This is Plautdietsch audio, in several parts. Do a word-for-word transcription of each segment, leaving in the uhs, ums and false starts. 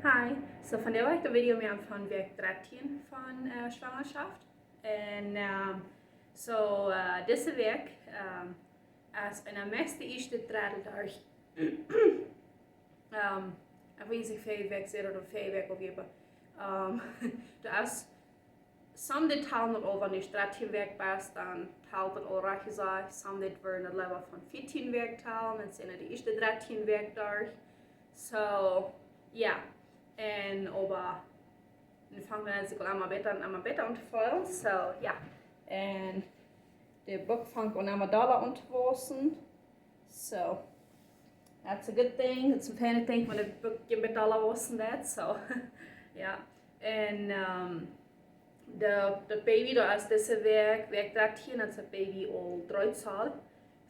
Hi, so vondoag woa ekj een Video moaken von Wäakj dartieen von äh, Schwangerschaft. Un ähm, so äh, dise Wäakj ähm, es een meist de ieeschte Dreddel derch. ähm, Ekj weet nich, woo väl Wäakj sent ooda woo väl Wäakj opp jede. Ähm, doa es some daut talen daut aul, wan du dartieen Wäakj best, dan talt daut aul rajcht jesajcht. Some daut wudden daut leewa von vieetieen Wäakj talen, dan sent de ieeschte dartieen Wäakj derch. So, jo. Un oba, dan fangt daut sikj aul emma bäta un emma bäta aun to feelen. So, jo. Un de Buck fangt aun emma dolla aun to wausen. So, that's a good thing. It's a fine thing wan de Buck een bät dolla wausen deit. So, jo. Un ähm, de, de Baby, doa es dise Wäakj, Wäakj dartieen, es daut Baby aul dree Zoll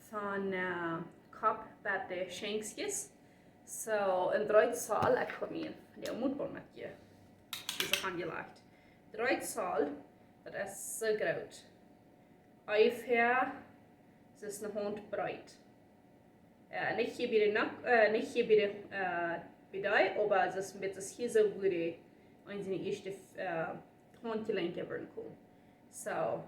von äh, Kopp bat de Schenkjes. So, een dree Zoll, ekj kom hia, de Mootbom met je. Dise aunjelajcht. Dree Zoll, daut es soo groot. Onjefäa, daut es ne Haunt breet. Äh, nich hia bie de Nack, äh, nich hia bie de, äh, bie de, oba daut es een bät hia soo, wua de, wan see ieescht äh, Hauntjelenkj wudden komen. So,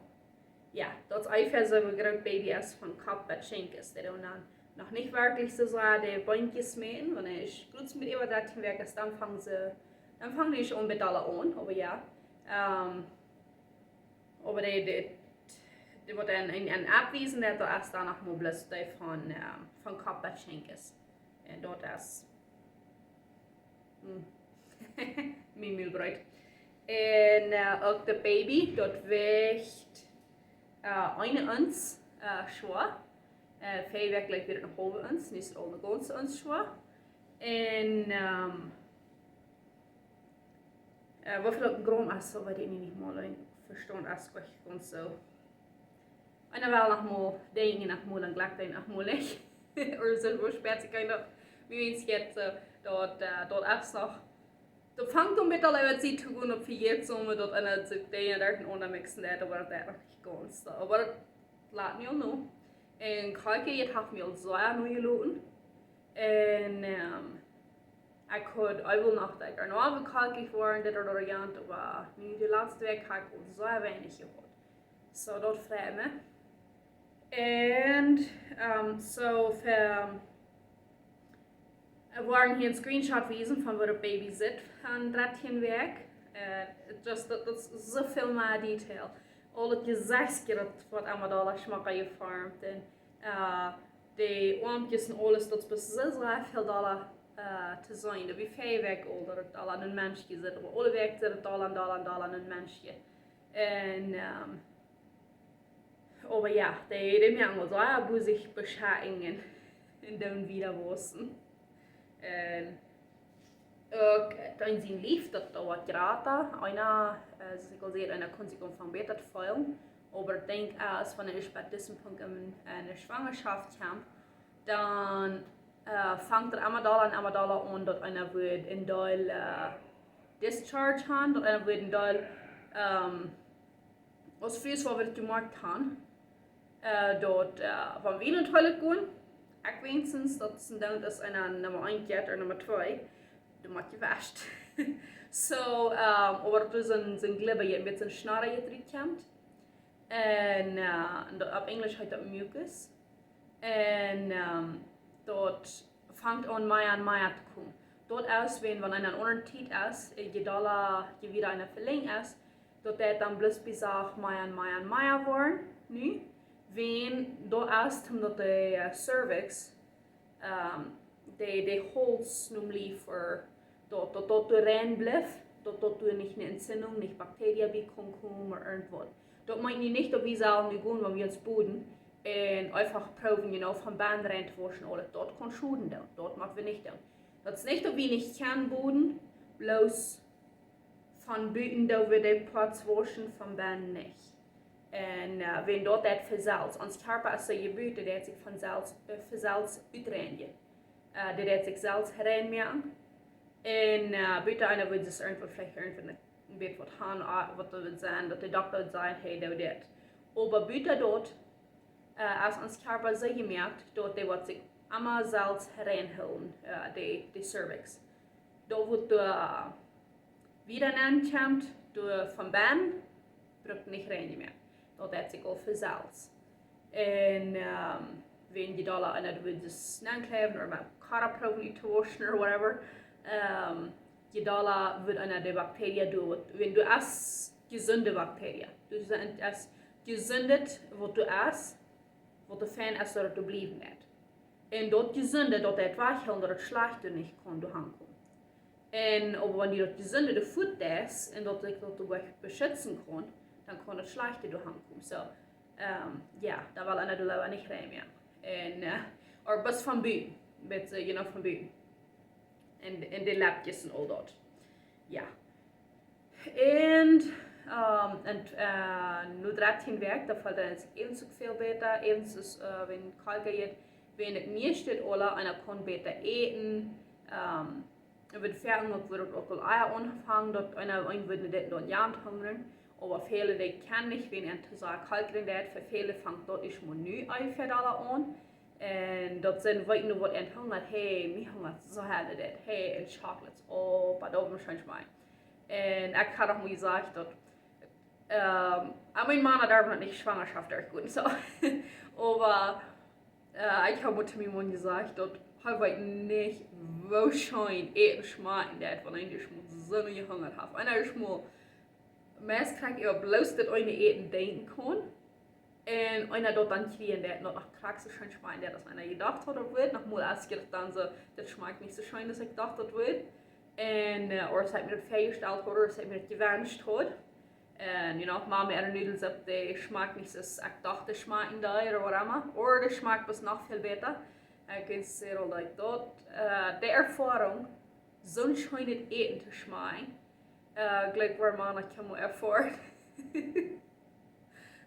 jo, daut es onjefäa soo een groot Baby es von Kopp bat Schenkjes. Dee doonen dan noch nich werkjlich soo sea de Beenkjes moaken, wan hee es krakjt met äwa dartieen Wäakj es, dan fangen see, dan fangen dee aul een bät aul aun, oba jo. Ähm, oba dee, dee, dee woat dan een, een Aufwiesen, daut es dan noch mau bloos dee von, ähm, von Kopp bat Schenkjes. Un daut es hm. Mien Mul breet. Un äh, uk de Baby, daut wajcht äh, een Unz äh, schwoa. Äh, väl Wäakj jlikj wia daut ne haulwe Unz, nu es daut aul ne gaunze Unz schwoa. Un ähm, äh, woo väl daut een Gram es, soo weet ekj nich mol. Ekj vestonen daut uk nich gaunz soo. Un dan well noch mol denkjen, noch mol, dan jlikj daut noch mol nich. Ooda soo, woo spät ekj daut, wie wens jet, äh, daut, äh, daut es noch. Daut fangt dan met aul äwa sikj to gonen, opp vejäten, soo daut eena sikj de Dinja doa aunda mixen deit, oba daut es noch nich gaunz soo. Oba daut lat mie aul no. Un Kalkje, daut haft mie aul soo aunjeloten. Un ähm, ekj haud, ekj wull noch daut ekj noch Kalkje woaren, dit ooda jant, oba nu de latste Wäakj hab ekj aul soo weinich jehaut. So, daut freit mie. Un ähm, so, fa, ekj woa hia een Screenshot wiesen von woo daut Baby sitt von dartieen Wäakj. Äh, just, daut, daut es soo väl mea Detail. Aul daut Jesechtje, daut woat emma dolla schmocka jeformt. Un äh, de Oarmkjes un aules, daut es soo sea väl dolla äh, to seenen. Daut wia väl Wäakj aul, daut daut aul aun een Mensch sitt. Oba aule Wäakj sitt daut dolla un dolla un dolla aun een Mensch. Un ähm, oba jo, dee, dee moaken aul soo, wua sikj beschäftigen un dan wieda wausen. Un uk dan sien Lief, daut, daut woat jrata. Eena, äh, soo aus ekj aul säd, eena kaun sikj aunfangen bäta to feelen. Oba ekj denkj, äh, aus wan eena bat disen Punkt en, en de Schwangerschaft kjemt, dan äh, fangt daut emma dolla un emma dolla aun, daut eena woat een Deel äh, discharge han, daut eena woat een Deel ähm, aus Frues woa wie daut jemoakt han. Äh, daut äh, wan wie en de Toilette gonen, ekj weens, daut es een Dinkj, daut eena Numma eent jeit ooda Numma twee, dan woat jewascht. So, ähm, oba daut es een, een Glibber, je met een Schnarre je trigjkjemt. Un äh, daut, opp Enjlisch heet daut mucus. Un ähm, daut fangt aun mea un mea to komen. Daut es, wan, wan eena en eene Tiet es, äh, je dolla, je wieda eena velenjd es, daut deit dan bloos bie sikj mea un mea un mea woaren. Nu, wan daut es, daut de äh, cervix, ähm, de, de Hols nu mea fa daut, daut, daut doa rein blift, daut, daut doa nich ne Entzündung, nich Bakterien bie kaun komen ooda irjentwaut. Daut meent nu nich, daut wie sellen nu gonen, wan wie ons boden un eefach proowen, you know, von bennen rein to wauschen, aules, daut kaun schoden doonen. Daut mott wie nich doonen. Daut es nich, daut wie nich kjennen boden, bloos von buten doo wie de Poats wauschen, von bennen nich. Un äh, wan daut deit von selfst. Ons Kjarpa es soo jebut, daut deit sikj von selfst, äh, von selfst utreinjen. Äh, daut deit sikj selfst reinmoaken. Un äh, buta eena woat daut irjentwaut, veleicht irjentwaut een bät waut han, äh, waut daut woat sennen, daut de Dokta woat sajen, hey, doo dit. Oba buta daut, äh, es ons Kjarpa soo jemoakt, daut dee woat sikj emma selfst reinhoolen, äh, de, de cervix. Doa woat doa wieda nenn kjemt, doa von bennen, brukt nich reinjemoakt. Daut deit sikj aul von selfst. Un wan jie dolla aun de Wunjen nenkjleewen ooda met Kara proowen uttowauschen or whatever, jie dolla woat aun de Bakterie doa waut, wan doa es jesunde Bakterie, doa es jesundet waut doa es, waut doa fein es daut doa bliewen deit. Un daut jesunde, daut deit wajchhoolen daut daut schlajchte nich kaun doa hankomen. Un oba wan jie daut jesunde doa fuat deist un daut sikj daut doa beschitzen kaun, dan kaun daut schlajchte doa hankomen. So, jo, dan well eena doa leewa nich reinmoaken. Un, ooda bloos von buten, bät, you know, von buten. Un, un de Leppkjes un aul daut. Jo. Un, un no dartieen Wäakj, dan felt eena sikj äwent uk väl bäta, äwent aus wan Kalkjen jeit, wan et mea steit aula, eena kaun bäta äten, wan foaken uk woat uk aul ea aunjefongen daut eena, eena woat nich dit un daut jant hungren, oba väle dee kjennen nich, wan an to sea Kalkjen deit, fa väle fangt daut ieescht mol nu aun, fa dolla aun. Un daut sent Weeten waut an hungat, hey, mie hungat sea dit, hey, un chocolates, oh, oba daut woat scheen schmakjen. Un ekj ha noch mol jesajcht daut, I mean, Mana derwen daut nich Schwangerschaft derchgonen, so. Oba ekj ha mol to mien Maun jesajcht daut hee weet nich woo scheen Äten schmakjen deit, wan eena ieescht mol soo jehungat haft. Eena ieescht mol meist krakjt äwa bloos daut eene Äten denkjen kaun. Un eena daut dan kjrieen deit, daut noch krakjt soo scheen schmakjen deit aus eena jedocht haud daut wudd. Noch mol aus ekj daut dan soo, daut schmakjt nich soo scheen aus ekj docht daut wudd. Un, ooda aus ekj mie daut väajestalt haud, ooda aus ekj mie daut jewenscht haud. Un, you know, Mama äare Nudelsupp, dee schmakjt nich soo aus ekj docht dee schmakjen deed, ooda whatever. Ooda dee schmakjt bloos noch väl bäta. Ekj kin sajen, like, daut, de Erfoarunk, soon scheenet Äten to schmakjen, jlikj woat Mana kjeenmol erfoaren.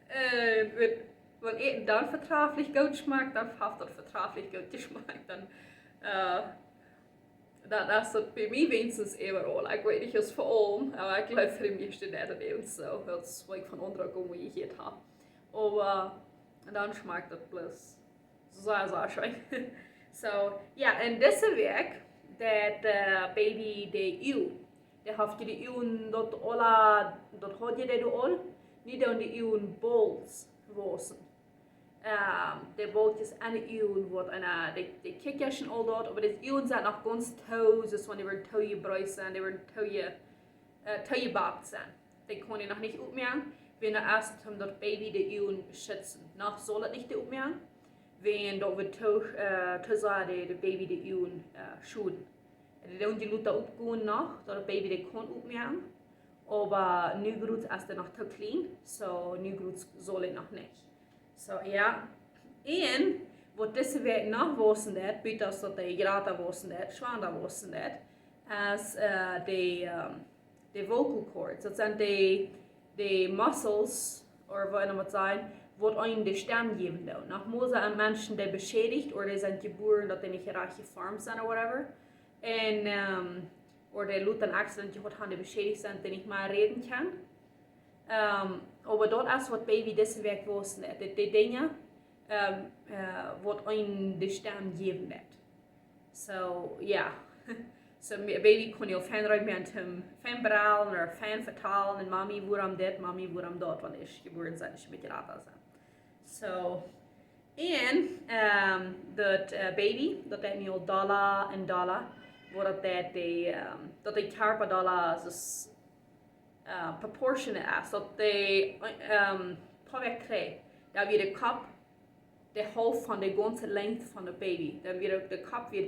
Un wan, wan Äten dan vetraflich goot schmakjt, dan haft daut vetraflich goot jeschmakjt. Dan, daut es daut bie mie weens äwaraul. Ekj weet nich aus fa aulem, oba ekj jleew fa de mieeschte deit daut äwent soo. Daut es waut ekj von aundre Goomejehieet ha. Oba dan schmakjt daut bloos sea, sea scheen. So, jo, un dise Wäakj deit Baby de Uagen, dee haft je de Uagen, daut aula, daut haud je dee doa aul, nu doonen de Uagen Bolkjes wausen. De Bolkjes aun de Uagen, waut aun de, de Kjikjasch un aul daut, oba de Uagen sent noch gaunz too, soo aus wan dee woaren too jebreest sennen, dee woaren too je, too jebakt sennen. Dee kaun eena noch nich opmoaken, wan daut es om daut Baby de Uagen to beschitzen. Noch saul et nich de opmoaken, wan daut woat too, too sea de, de Baby de Uagen schoden. Dee doonen je lota opgonen noch, daut daut Baby dee kaun opmoaken. Oba nu groots es dee noch too kjlien, so nu groots saul et noch nich. So, jo. Un waut dise Wäakj noch wausen deit, buta daut dee jrata wausen deit, schwanda wausen deit, es de, de vocal cords. Daut sent de, de muscles, ooda woo eena mott sajen, waut eenem de Stemm jäwen doonen. Noch mol sent Menschen dee beschädicht, ooda dee sent jebuaren daut dee nich rajcht jeformt sent, ooda whatever. Un, ooda dee lota een accident jehaut han, dee beschädicht sent, dee nich mea räden kjennen. Oba daut es waut Baby dise Wäakj wausen deit. De, de Dinja, waut eenem de Stemm jäwen deit. So, jo. So, Baby kaun je fein räden, met am fein brellen ooda fein vetalen un Mami, wuarom dit, Mami, wuarom daut, wan dee jebuaren sent, nich met jrata sent. So, un daut Baby, daut deit nu aul dolla un dolla, waut daut deit, de, daut de Kjarpa dolla, soo aus, proportionate es, daut de, poa Wäakj trigj, dan wia de Kopp de Halft von de gaunze Length von daut Baby. Dan wia de Kopp wia,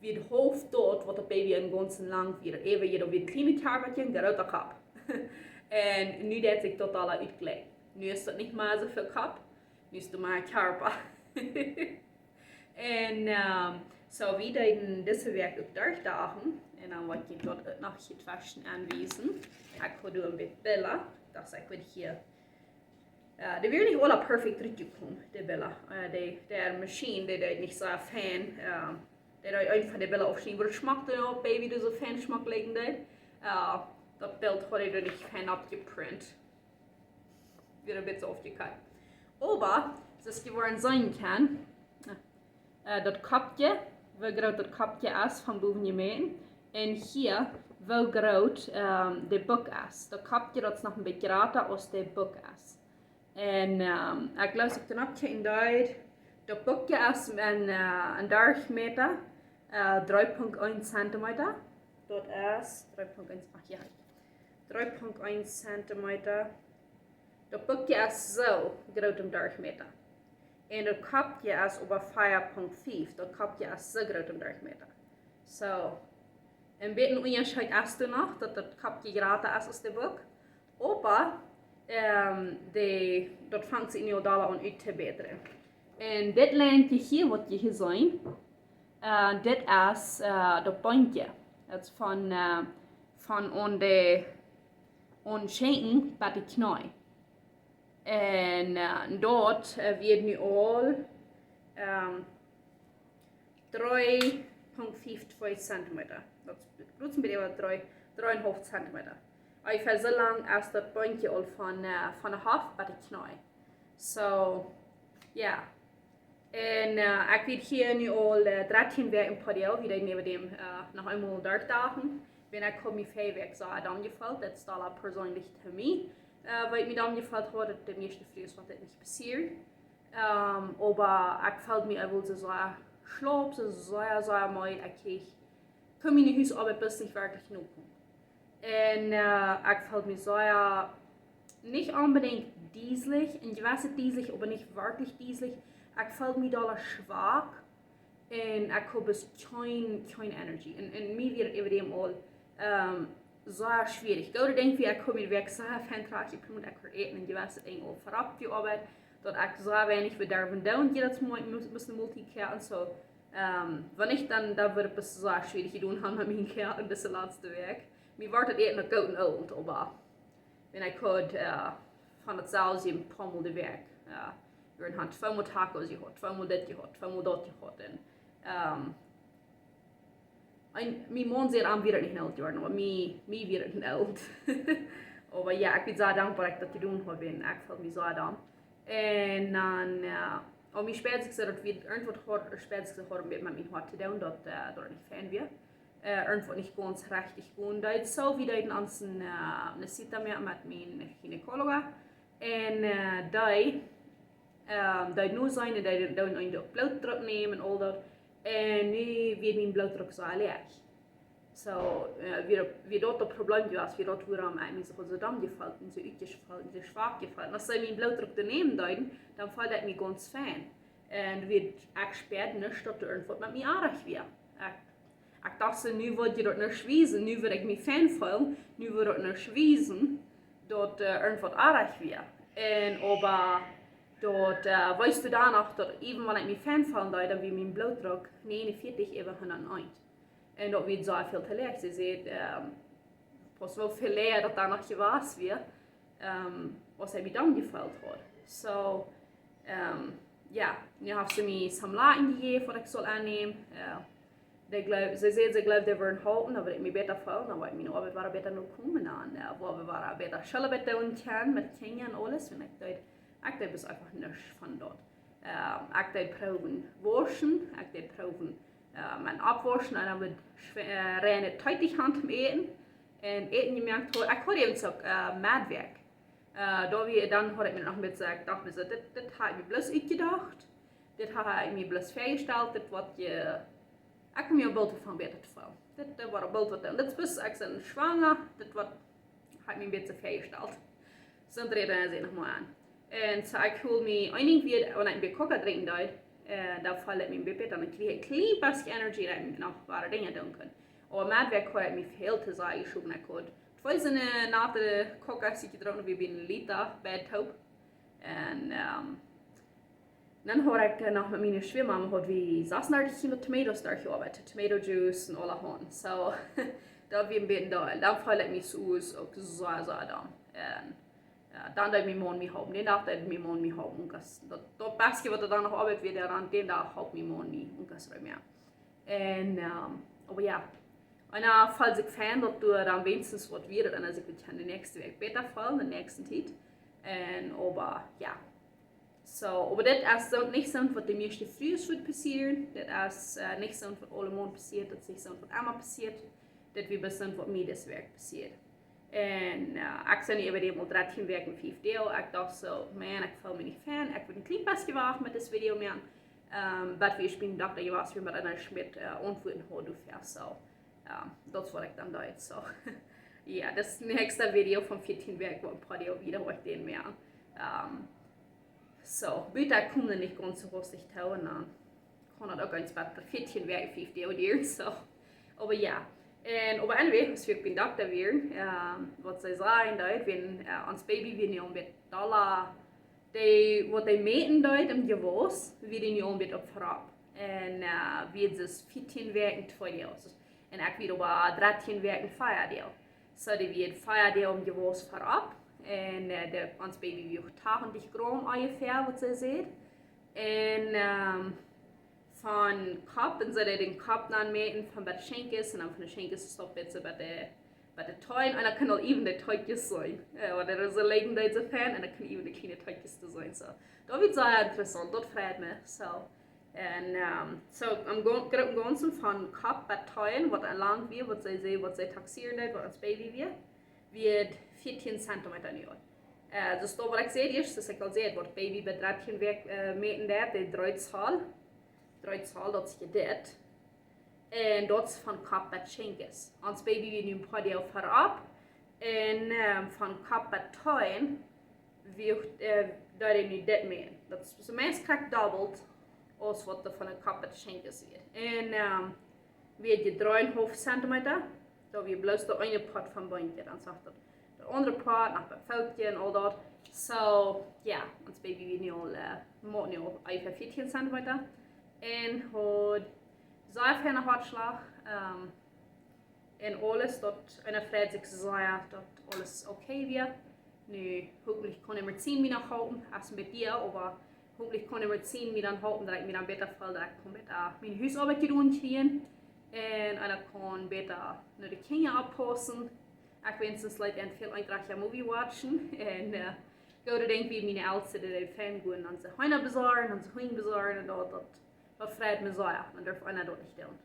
wia de Halft daut waut daut Baby em gaunzen lang wia. Äwa je daut wia een kjlienet Kjarpakje, een groota Kopp. Un nu deit sikj daut aula utjlikjen. Nu es daut nich mea soo väl Kopp, nu es daut mea Kjarpa. Un, so, wie deeden dise Wäakj uk derchdachen. Un dan well ekj junt daut uk noch hia tweschen aunwiesen. Ekj haud doa een bät Bilda. Ekj docht, ekj wudd hia, dee wieren nich aula perfekt rutjekomen, de Bilda. De, de Maschien, dee deed nich soo fein, dee deed eent von de Bilda aufschnäden, woo daut schmock doa opp, Baby doa soo fein schmock lijen deed. Daut Bilt haud ekj doa nich fein oppjeprint. Wia een bät aufjekjikjt. Oba, soo aus jie woaren seenen kjennen, daut Koppje, woo groot daut Koppje es von bowen jemäten. Un hia, woo groot, ähm, de Buck es. Daut Koppje, daut es noch een bät jrata aus de Buck es. Un, ähm, ekj jleew, ekj knapp kjikjen deed, daut Buckje es een, äh, een Derchmeeta, äh, dree Punkt eent Zentimeta. Daut es dree Punkt eent, ach jo, dree Punkt eent Zentimeta. Daut Buckje es soo groot em Derchmeeta. Un daut Koppje es oba vea Punkt fief. Daut Koppje es soo groot em Derchmeeta. Soo, een bät Unjascheet es doa noch, daut daut Koppje jrata es aus de Buck. Oba, ähm, de, daut fangt sikj nu aul aun uttobätren. Un dit Lenj hia, waut jie hia seenen, äh, dit es, äh, daut Beenkje. Daut es von, äh, von aun de, aun Schenkel bat de Kjnee. Un, äh, daut, äh, wia nu aul, ähm, dree Punkt fief twee Zentimeta. Daut es bloos een bät äwa dree, dree un een haulf Zentimeta. Onjefäa soo lang es daut Beenkje aul von, äh, von de Hoft bat de Kjnee. Soo, jo. Un, äh, ekj wia hia nu aul, äh, dartieen Wäakj em Podio, wia ekj äwa däm, äh, noch eemol dartich Doag. Wan ekj hab mie vea Wäakj soo dan jefeelt, daut es aul persoonlich to mie, äh, woo ekj mie dan jefeelt haud, daut de mieeschte Frues woat dit nich passieren. Ähm, oba ekj feeld mie eefach soo sea schlaup, soo sea, sea meed. Ekj kjrieech, kunn miene Husoabeit bloos nich werkjlich nokomen. Un, äh, ekj feeld mie sea, nich onbedinjt dieslich, een jewesset dieslich, oba nich werkjlich dieslich. Ekj feeld mie dolla schwak. Un ekj haud bloos kjeen, kjeen Energie. Un, un mie wia daut äwa däm aul, ähm, sea schwierich. Goode Dinkj wia, ekj haud mie werkjlich sea fein trajcht jeplant, ekj haud äten un jewesset Dinj aul verropp jeoabeit, daut ekj sea weinich wia derwen doonen, jiedet Mol, ekj must, must een Moltiet koaken un soo. Ähm, wan nich, dan, dan wudd daut sea schwierich jedonen haben met mien Koaken dise latste Wäakj. Mie wort daut Äten uk goot un oolt, oba wan ekj haud, äh, von daut selfst een poa Mol de Wäakj. Jo. Wie hauden tweemol Tacos jehaut, tweemol dit jehaut, tweemol daut jehaut. Un, ähm, een, mien Maun säd, am wia daut nich een oolt Joa, oba mie, mie wia daut een oolt. Oba jo, ekj sie sea dankboa daut ekj daut jedonen haud, un ekj feel mie sea dankboa. Un dan, äh, oba mie spieed sikj soo daut wie irjentwaut haud, spieed sikj soo haud met mien Hoat to doonen, daut, äh, daut nich fein wia. Äh, irjentwaut nich gaunz rajcht gonen deed. Soo, wie deeden ons een, äh, een Cita moaken met mien Gynäkoloog. Un, äh, dee, ähm, dee nu sien, dee, dee doonen een Blootdruck nämen un aul daut. Un nu wia mien Blootdruck soo läach. Soo, äh, wia, wia daut daut Problem wia, wia daut wuarom ekj mie soo, soo dan jefeelt un soo utjefeelt un soo schwak jefeelt. Un aus see mien Blootdruck doa nämen deeden, dan feeld ekj mie gaunz fein. Un wia, ekj spieed nich daut doa irjentwaut met mie oajch wia. Ekj, ekj docht soo, nu woat daut nuscht wiesen, nu woa ekj mie fein feelen, nu woat daut nuscht wiesen, daut, äh, irjentwaut oajch wia. Un oba daut, äh, weetst du dan noch, daut even wan ekj mie fein feelen deed, dan wia mien Blootdruck negenundvierzig äwa hundateent. Un daut wia soo väl to läach. See säd, ähm, bloos woo väl läaja daut dan noch jewast wia, ähm, aus ekj mie dan jefeelt haud. Soo, ähm, jo, nu haft see mie some Laken jejäft, waut ekj saul aunnämen. Jo. Dee jleew-, see säd, see jleewd, dee wudden halpen, dan wudd ekj mie bäta feelen, dan wudd miene Oabeit wada bäta nokomen, dan, jo, wudd wie wada bäta Schooloabeit doonen kjennen met Kjinja un aules. Un ekj deed, ekj deed bloos eefach nuscht von daut. Ähm, ekj deed proowen wauschen, ekj deed proowen, äh, mien Oppwauschen, un dan wudd schwe-, äh, reine Tiet han toom Äten. Un Äten jemoakt haud, ekj haud äwent uk, äh, Meddwäakj. Äh, doa wia, dan haud ekj mie noch een bät, ekj docht mie soo, dit, dit hab ekj mie bloos utjedocht. Dit hab ekj mie bloos väajestalt, dit woat je, ekj kom je boolt von bäta to feelen. Dit, dit woat boolt waut, un dit es bloos, ekj sie schwanga, dit woat, hab ekj mie een bät väajestalt. Sent räden see noch mau aun. Un soo, ekj hilt mie, een Dinkj wia, wan ekj een bät Coca drinkjen deed, äh, dan feeld ekj mie een bät bäta, dan kjrieech ekj een kjlien bät Energie, daut ekj noch wada Dinja doonen kunn. Oba Meddwäakj haud mie väl to sea jeschowen, ekj haud twee soone nate Cocas jedrunken, wua bie een Lita bie toop. Un, ähm, dan haud ekj, äh, noch met miene Schwiamama haud wie sasuntachentich Kilo tomatoes doa jeoabeit, tomato juice un aulahaunt. Soo, daut wia een bät doa. Dan feeld ekj mie soo uk soo, soo doll. Un, jo, dan deed mien Maun mie halpen. Dän Dach deed mien Maun mie halpen. Daut, daut bätje waut doa dan noch Oabeit wia, dan dän Dach halp mien Maun mie uk soo, jo. Un, ähm, oba jo, un dan feelt sikj fein daut du dan weens waut wia, un aus ekj daut de näakjste Wäakj bäta feel, de näakjste Tiet. Un oba, jo. Soo, oba dit es soo, nich soo waut de mieeschte Frues wudd passieren. Dit es, äh, nich soo waut aule Monaten passieet, dit es nich soo waut emma passieet. dit wia bestemmt waut mie dise Wäakj passieet. Un ekj sie nu äwa däm aul dartieen Wäakj un fief Doag. Ekj docht soo, man, ekj feel mie nich fein, ekj wull een kjlien bät wachten met dise Video moaken. Bat wie biem Dokta jewast wieren, met eena Schmidt Auntwuaten haud doafäa. Soo, daut es waut ekj dan deed. Soo, jo, daut es de näakjste Video von vieetieen Wäakj, waut een poa Doag wieda, waut ekj dän moak. Soo, buta kjemt nich gaunz soo rastich too, un dan kaun daut uk eent bat vieetieen Wäakj, fief Doag dieren, soo. Oba jo. Un oba anyway, aus wie biem Dokta wieren, waut see säden, daut wan ons Baby wia nu aul een bät dolla, dee, waut dee mäten deed em Jewast, wia dee nu aul een bät opp verop. Un wia daut vieetieen Wäakj twee Doag. Un ekj wia oba dartieen Wäakj vea Doag. Soo, dee wia vea Doag em Jewast verop. Un ons Baby wia tachentich Gram onjefäa, waut see säd. Un von Kopp, un see deed dän Kopp dan mäten von bat de Schenkjes, un dan von de Schenkjes es daut bat de, bat de Tein, un dan kunn eena uk de Teetjes seenen. Waut doa soo lijen deed, soo fein, un dan kunn eena uk de kjliene Teetjes seenen. Soo, daut wia sea interessaunt, daut freid mie. Soo, un soo, em grooten gaunzen von Kopp bat Tein, waut lang wia, waut see säd, waut see taxeeren deed, waut ons Baby wia, wia vieetieen Zentimeta nu aul. Daut es daut waut ekj säd ieescht, daut ekj aul säd, waut Baby bat dartieen Wäakj mäten deed, de Dreizol. Dreizol, daut es je dit. Un daut es von Kopp bat Schenkjes. Ons Baby wia nu een poa Doag verop. Un von Kopp bat Tein wia, deed dee nu dit mäten. Daut es soo meist krakjt dobbelt aus waut doa von Kopp bat Schenkjes wia. Un wia je dree un haulf Zentimeta. Daut wia bloos de eene Poat von Beenkje. Dan sach daut, daut aundre Poat, noch daut Footje un aul daut. Soo, jo, ons Baby wia nu aul, mott nu aul onjefäa vieetieen Zentimeta. Un haud sea feinen Hoatschlach. Un aules, daut, un ekj freid mie sea, daut aules okay wia. Nu, hopentlich kaun de Medizin mie noch halpen, aus een bät, oba hopentlich kaun de Medizin mie dan halpen, daut ekj mie dan bäta feel, daut ekj kaun bäta miene Husoabeit jedonen kjrieen. Un, un ekj kaun bäta no de Kjinja oppaussen. Ekj wensch, daut jie väl eenfach movie watchen. Un, goode Dinkj, woo miene Eltren dee fein gonen, dan see Heena besorjen, dan see Hunj besorjen un daut, daut, daut freid mie sea. Dan darf eena daut nich doonen.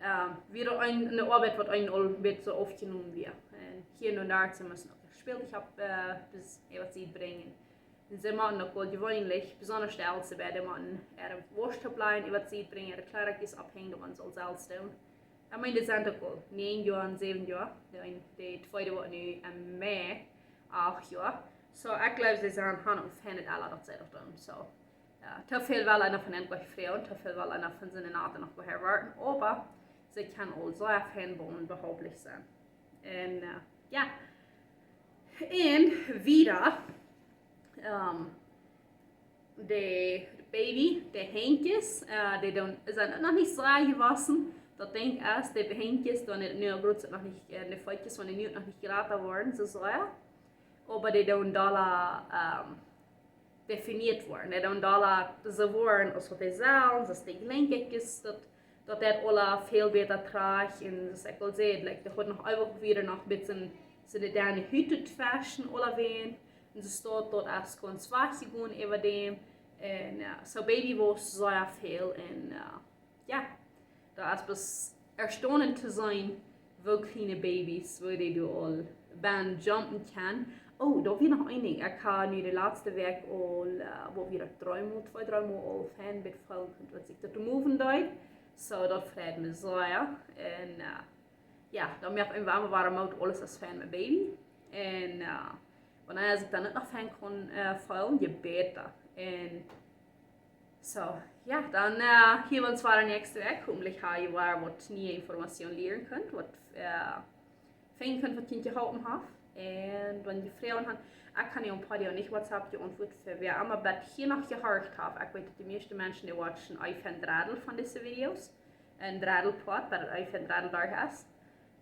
Dan wia daut eene Oabeit, waut eena aul een bät soo aufjenomen wia. Un hia un doa, see musten uk daut Spältich opp, bat Sied brinjen. Un see motten uk aul jeweenlich, besonda de Eltren, dee motten äare Wausch oppläajen, bat Sied brinjen, äare Kjleeda opphenjen, daut musten see aul selfst doonen. Ekj meen, dee sent uk aul näajen Joa un säwen Joa. De, de tweede woat nu em Mei acht Joa. Soo, ekj jleew, see sent, han een feinet Ella, daut see daut doonen. Soo, jo, too väl well eena von an nich froagen, too väl well eena von siene Nata noch erwoaten, oba see kjennen aul sea fein bowen behaplich sennen. Un, jo. Un wieda, de, de Baby, de Henjkjes, dee doonen, sent noch nich soo jewossen. Daut denkj ekj, de Henjkjes, dee nu groot sent, noch nich, de Feetjes, wan dee nu noch nich jrata woaren, soo sea. Oba dee doonen dolla definieet woaren. Dee doonen dolla soo woaren aus waut dee sellen, soo aus de Jelenkjes, daut, daut deit aula väl bäta trigj. Un soo aus ekj aul säd, like, dee haud noch eewich wieda noch een bät soo, soo de denne Hut tweschen aulawäajen. Un see steit daut aus gaunz wajch jegonen äwa däm. Un jo, soo Baby wausst sea väl un, jo, daut es bloos erstaunend to seenen, woo kjliene Babys, woo dee doa aul bennen jumpen kjennen. Oh, doa wia noch een Dinkj. Ekj ha nu de latste Wäakj aul, waut wia daut, dree mol, twee, dree mol aul fein bät feelen kunt, waut sikj daut moven deed. Soo, daut freid mie sea. Un, jo, dan moak ekj emma wada Moot, aules es fein met Baby. Un, wan eena sikj dan uk noch fein kaun feelen, je bäta. Un soo, jo, dan hia wie ons wada näakjste Wäakj. Hopentlich ha jie wada waut niee Information lieren kunt, waut finjen kunt, waut junt jeholpen haft. Un wan jie Froagen han, ekj kaun nu een poa Doag nich WhatsApp jeauntwuat fa wäa emma bat hia noch jehorcht haft. Ekj weet, daut de mieeschte Menschen, dee watchen onjefäa een Drettel von dise Videos. Een Drettel Poat, bat daut onjefäa een Drettel derch es.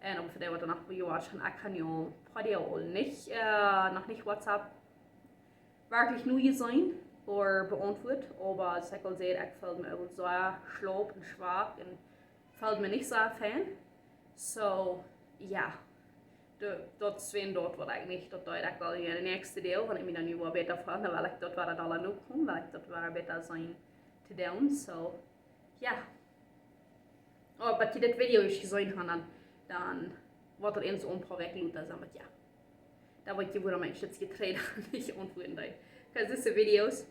Un oba fa dee, waut doa noch jewatcht han, ekj kaun nu een poa Doag aul nich, noch nich WhatsApp werkjlich nu jeseenen ooda beauntwuat, oba soo aus ekj aul säd, ekj feeld mie aul sea schlap un schwak un feeld mie nich soo fein. Soo, jo. Daut, daut es wan daut waut ekj nich, daut deed ekj aul en de näakjste Deel, wan ekj mie dan nu waut bäta feel, dan well ekj daut wada aula nokomen, well ekj daut wada bäta seenen to doonen. Soo, jo. Oh, bat jie dit Video es jeseenen han, dan dan woat et eenst een poa Wäakj lota sennen, oba jo. Dan woa ekj wuarom ekj daut jetreit nich auntwuaden deed. Because dise Videos,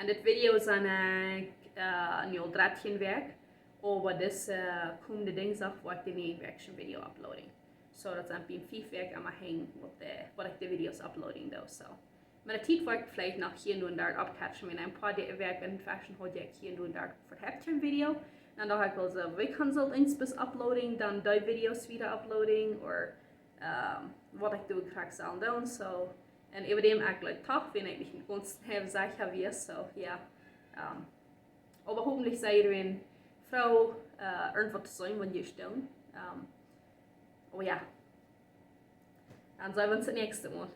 un dit Video sent, äh, nu aul dartieen Wäakj, oba dise, äh, komende Dinjsdach woa ekj de niee Wäakj een Video uploaden. So, daut sent bie fief Wäakj aum Enj waut de, waut ekj de Videos uploaden doo, so. Oba de Tiet woa ekj veleicht noch hia un doa en doa oppcatchen, wan een poa Wäakj en Fashion haud ekj hia un doa en doa fa een Video. Dan docht ekj aul soo, wie kaun soo eenst bloos uploaden, dan dee Videos wieda uploaden, or, ähm, waut ekj doo, krakjt soo un dan, so. Un äwa däm ekj like toch, wan ekj nich een gaunz half secha wia, so, jo. Ähm, oba hopentlich sie jie wan froh, äh, irjentwaut to seenen, waut jie doonen. Ähm, oh jo. Dan seenen wie ons daut näakjste Mol.